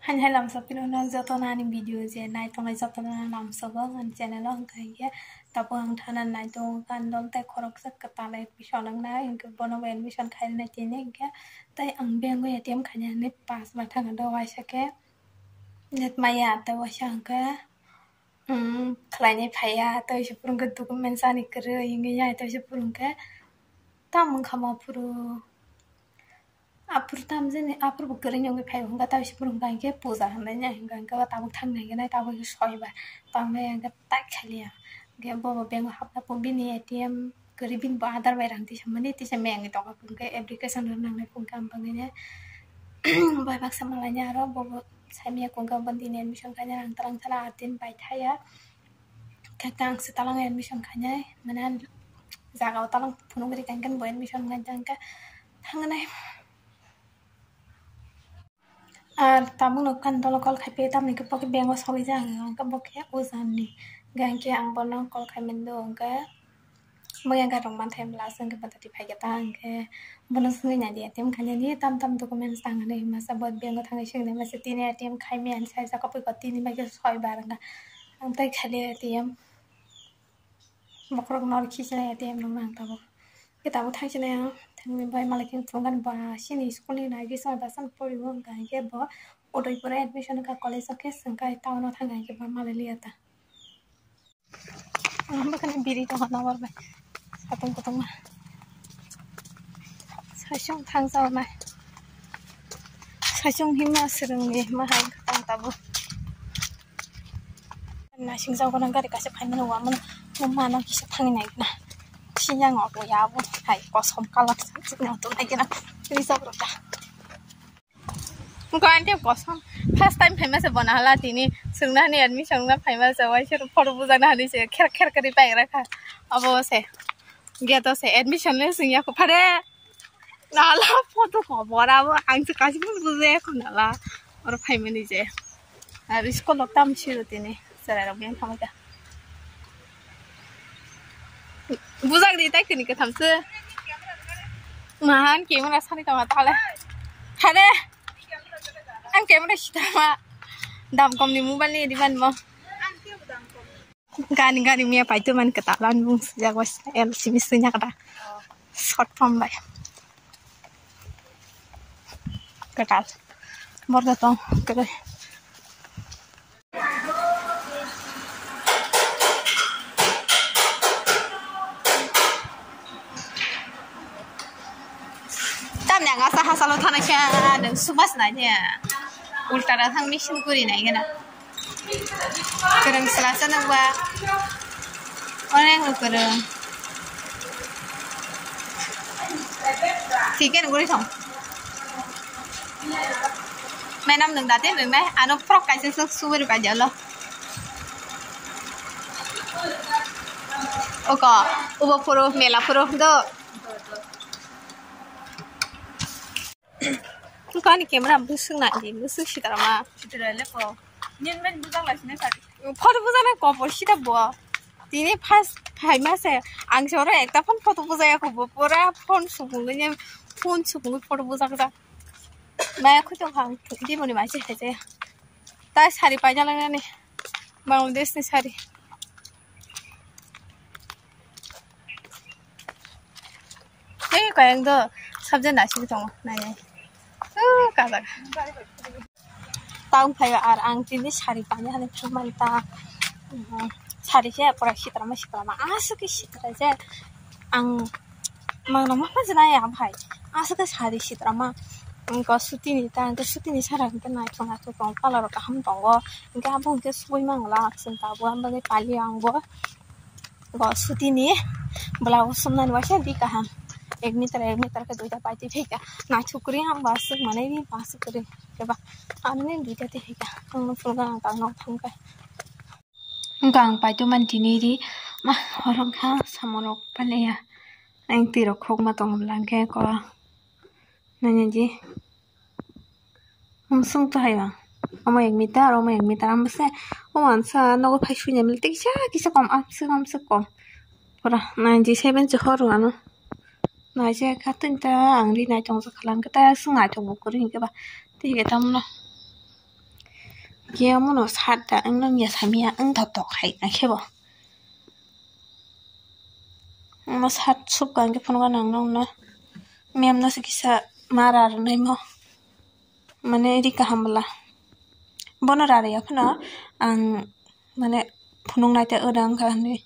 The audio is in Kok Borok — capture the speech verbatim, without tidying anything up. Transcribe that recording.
Ani hai lamsok pino na joto na ani video je nai tongnai joto na lamsok o ani channel o hwnkha hinkhe tabuk ang thana nai tongo kandol tei khoroksa kwtal admission wngnai hinkhe bono bo admission khainai tini hinkhe tei ang bank o A T M khainani pass ma thangna do waisa khe net maya tei waisa hinkhe um khlainai phaiya tei se phuru hinkhe document ani kwrwi hinkhe ya tei se phuru hinkhe tamo wngkha ma phuru. Aphuru tamjani, aphuru bo kwrwini wngwi phai hwnka, tei se phuru hwnka hinkhe puja hwnwi nai hwnka hinkhe o tabuk thangna hinkhe nai tabuk hinkhe soi bai tamo hinkhe tak khaliya. Hinkhe bobo bank o hapna phuru bini A T M kwrwi bini bo Aadhaar bai rang tisamani tisa mengwi tongkha phuru hinkhe application rw nangnai phuru hinkhe ang bangwi nai bai baksa malainai aro bobo saimanya hinkhe bini admission khaina rang twlang thala aa din bai thaya. Khe ang se talang admission khainai, mane jaga o talang phunuk ri kha, hinkhe bo admission khainai, hinkhe thangnai. Ar tabuk no kandolo call khai phi, tamni khe bo khe bank o sogwi jak, hinkhe bo khe ujani, hinkhe ang bono call khai mani do, hinkhe bo yang rok manthai bwla aswk, hinkhe bo tati phai khe ta, hinkhe bono swngwi nai di, A T M khainani tam tam documents tang hinwi masa bo bank o thangwi swngwi nai masa tini A T M khai maya hinwi sai jak, kopui ko tini bai khe soi bar wngkha. Ang tei khali A T M bokhorok no khichilai A T M rok nang tabuk. Khe tabuk thangsinai ang thangwi bai malai khe phunukgani ba chini school ni nai bising bai bwsano poriwo hwnkha hinkhe bo Udaipur o admission wngkha college o khe chwng khe town o thangkha hinkhe ba malai liya ta. Ang bwkhani biri tongkha nokbar bai satung kutung ma. Saichung thang chawnai. Saichung hima swrwngni ma hai wngkha tang tabuk. Naising jago nang gari kaisa phaimani wamano mano kisa thangwi naikhe na. Siyang auto ya bo hai kosom colour se chikno auto naikhe na. Rijak rok da. Wngkha ani tei kosom first time phaima se bono hala tini swngna hani admission wngna phaima se waisa photo bujana hani se kher kher kwrwi paigra kha. Abo se gate o se admission le swngya kho phare. Nala photo kobor abo ang se kaisa phano bujaya kho nala oro phaimani je. Aro school rok tamo siro tini cherai rok beng thangkha. Bujak di tai kini katham se. Mahan camera sani tongma tale. Khare. Ang camera sitama. Dam kom ni mobile ni diban mo. Gani gani miya paito man kata lan bung sejak was L C B senya kata. Short form bai. Kata. Borda tong kata. Tamni ang asa hasalo thana khe nung subas nai khe ulta da thang mixing kuri nai gana. Kwrwng sla se nokba. Onek no kwrwng. Thik khe nuguri thong. Madam nung dati nung nai. Ano frok kaisa sok suburi pai jalo. Oko. Ubo phuru, mela phuru do. Kani camera bwswk nai di, bwswk sitarama. Sitara le ko. Nini ben bujak lai sini sari. Photo bujak nai ko por sita bo. Tini first phaima se ang se oro ekta phone photo bujak ya ko bo pura phone supung ni phone supung photo bujak jak. Maya khuto phang di moni mai se hai se. Tai sari paina lang nani. Bangladesh ni sari. Tei kayang do sabjani naising tongo, nai nai. Uh, kajak. Tang phai ar ang tini sari pani hani thangmani ta. Mhm. Sari se pura sitrama sitrama. Aswk ke sitra je. Ang mangna ma pha jana ya bhai. Aswk ke sari sitrama. Ang ko suti ni ta, ang ko suti ni sara ang ko nai thong nai thong tong pala ro kaham tongo. Ang ko abo ang ko sui mangla, sing ta bo ang bo pali ang bo. Go sutini blouse sumnani waisa di kaham. Ek meter, ek meter khe duita paiti phika. Naithok kwrwi ang ba aswk manwi ni ba aswk kwrwi. Khe ba ani duita ti phika. Ang no phunukha ang tang no thangkha. Wngkha ang paito mani tini ri. Ma horong kha samorok paleya. Ang twi rok khokma tong lang khe ko. Nanya di. Umsung to hai bang. Omo ek meter, omo ek meter. Ang bwse o wansa nogo phai sui nai mili. Tei kisa, kisa kom. Amsung, amsung kom. Pura ninety seven se hor ano. Naijak kha tini ta ang ri nai tong jak kha lang khe ta aswk naithok bo kwrwi hinkhe ba. Tei hinkhe tamno. Khe omono sat da wng nang ya samya wng tho tok hai na khe bo. Omo sat sup ka hwnkhe phunukha nang nokno. Mem no se kisa ma ra rwnaimo. Mane ri kaham bwla. Bono ra rwya phano ang mane phunuk nai ta wrang kha hinwi.